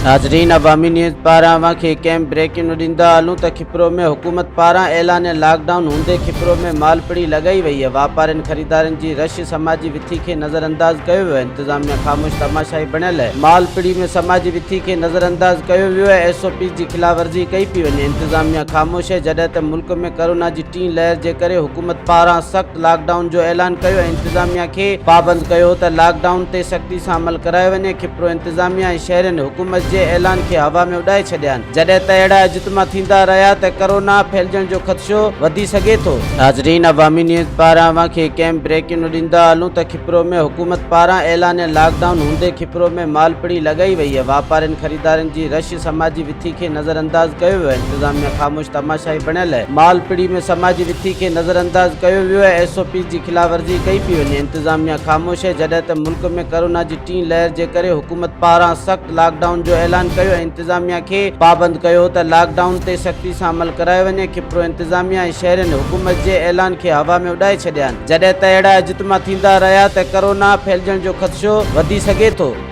ناظرين عوامي نيوز پاران اوهان کي ڪيمپ بريڪنگ ڏيندا هلون ته کپرو ۾ حڪومت پاران اعلانيل لاڪ ڊائون هوندي کپرو ۾ مال پڙي لڳائي وئي آهي واپارين خريدارن جي رش سماجي وٿي کي نظر انداز ڪيو ويو آهي انتظاميا خاموش تماشائي بڻيل آهي مال پڙي ۾ سماجي وٿي کي نظر انداز ڪيو ويو آهي ايس او پيز جي خلاف ورزي ڪئي پئي وڃي انتظاميا خاموش آهي جڏهن ته ملڪ ۾ ڪرونا جي ٽين لهر جي ڪري حڪومت پاران سخت لاڪ ڊائون جو اعلان ڪيو ۽ انتظاميا کي پابند ڪيو ته لاڪ ڊائون تي سختي سان عمل ڪرايو وڃي کپرو انتظاميا ۽ شهرين حڪومت جي اعلان کي هوا ۾ اڏائي ڇڏيا آهن، جڏهن ته اهڙا اجتماع ٿيندا رهيا ته ڪرونا ڦهلجڻ جو خدشو وڌي سگهي ٿو. ناظرين عوامي نيوز پاران اوهان کي ڪيمپ بريڪنگ ڏيندا هلون ته کپرو ۾ حڪومت پاران اعلانيل لاڪ ڊائون هوندي کپرو ۾ مال پڙي لڳائي وئي آهي، واپارين خريدارن جي رش سماجي وٿي کي نظر انداز ڪيو ويو آهي، انتظاميا خاموش تماشائي بڻيل آهي، مال پڙي ۾ سماجي وٿي کي نظر انداز ڪيو ويو آهي، ايس او پيز جي خلاف ورزي ڪئي پئي وڃي، انتظاميا خاموش آهي، جڏهن ته ملڪ ۾ ڪرونا جي ٽين لهر جي ڪري حڪومت پاران سخت لاڪ ڊائون جو اعلان ڪيو ۽ انتظاميا کي پابند ڪيو ته لاڪ ڊائون تي سختي سان عمل ڪرايو وڃي، کپرو انتظاميا ۽ شهرين حڪومت جي اعلان کي هوا ۾ اڏائي ڇڏيا آهن، جڏهن ته اهڙا اجتماع ٿيندا رهيا ته ڪرونا ڦهلجڻ جو خدشو وڌي سگهي ٿو.